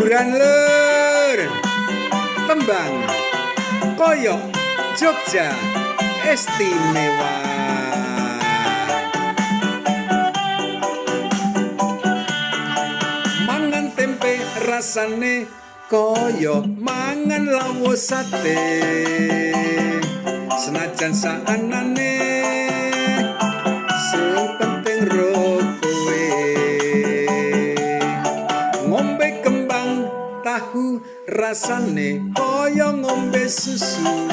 Hiburan lur. Tembang koyok Jogja istimewa. Mangan tempe rasane koyo mangan lawo sate. Senajan saanane sing penting ro kowe. Ngombe kembang tahu rasane kaya ngombe susu.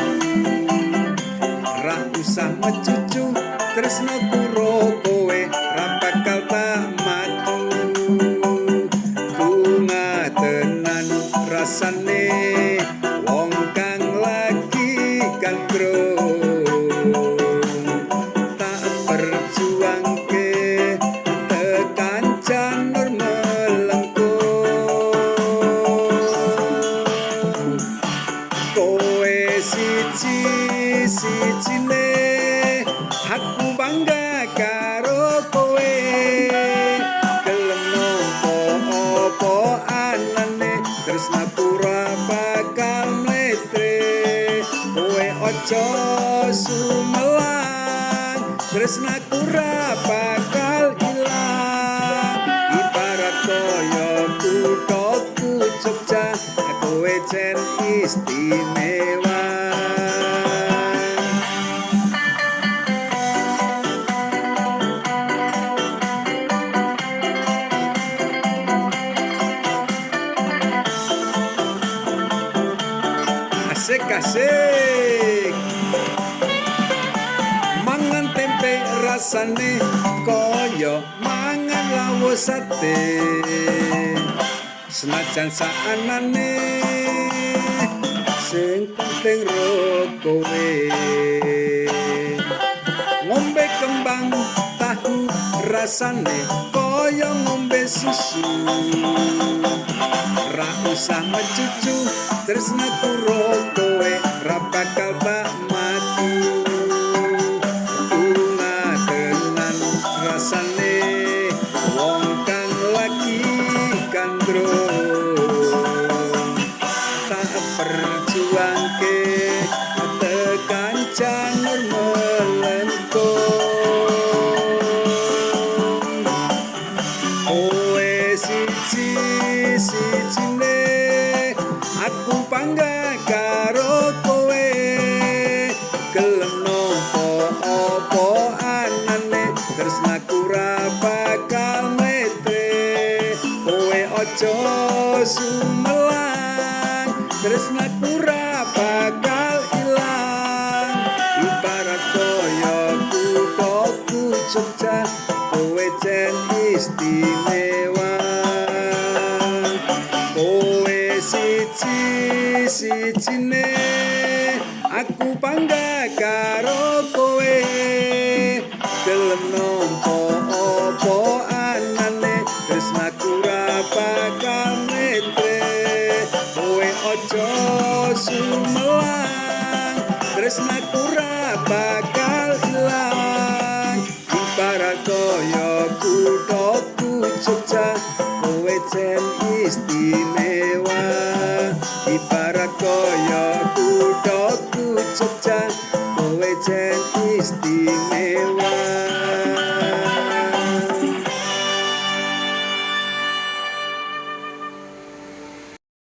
Ra usah mecucu tresno kuro kowe ra bakal tak matu. Bunga tenan rasane wong kang lagi gandrung. Tak perjuangke tekan janur melengkung. Kowe siji sijine aku bangga karo kowe. Gelem nampa apa anane tresnaku ra bakal mletre. Kowe aja sumelang tresnaku ra bakal ilang. Ibarat kaya kuthaku Jogja kowe jen istimewa. Asik asik. Mangan tempe rasane kaya mangan lawo sate. Senajan saanane sing penting ro kowe. Ngombe kembang tahu rasane kaya ngombe susu. Ra usah mecucu tresnaku ro kowe ra bakal tak matu. Bunga tenan rasane wong kang lagi gandrung. Tak perjuangke tekan janur melengkung. Kowe siji sijine aku bangga karo kowe. Gelem nampa apa anane tresnaku ra bakal mletre. Kowe aja sumelang tresnaku ra bakal ilang. Ibarat kaya kuthaku Jogja kowe jen istimewa. Kowe siji sijine aku bangga karo kowe. Gelem nampa apa anane tresnaku ra bakal mletre. Kowe aja sumelang tresnaku ra bakal ilang. Ibarat kaya kuthaku Jogja kowe jen istimewa. Ibarat kaya kuthaku Jogja kowe jen istimewa.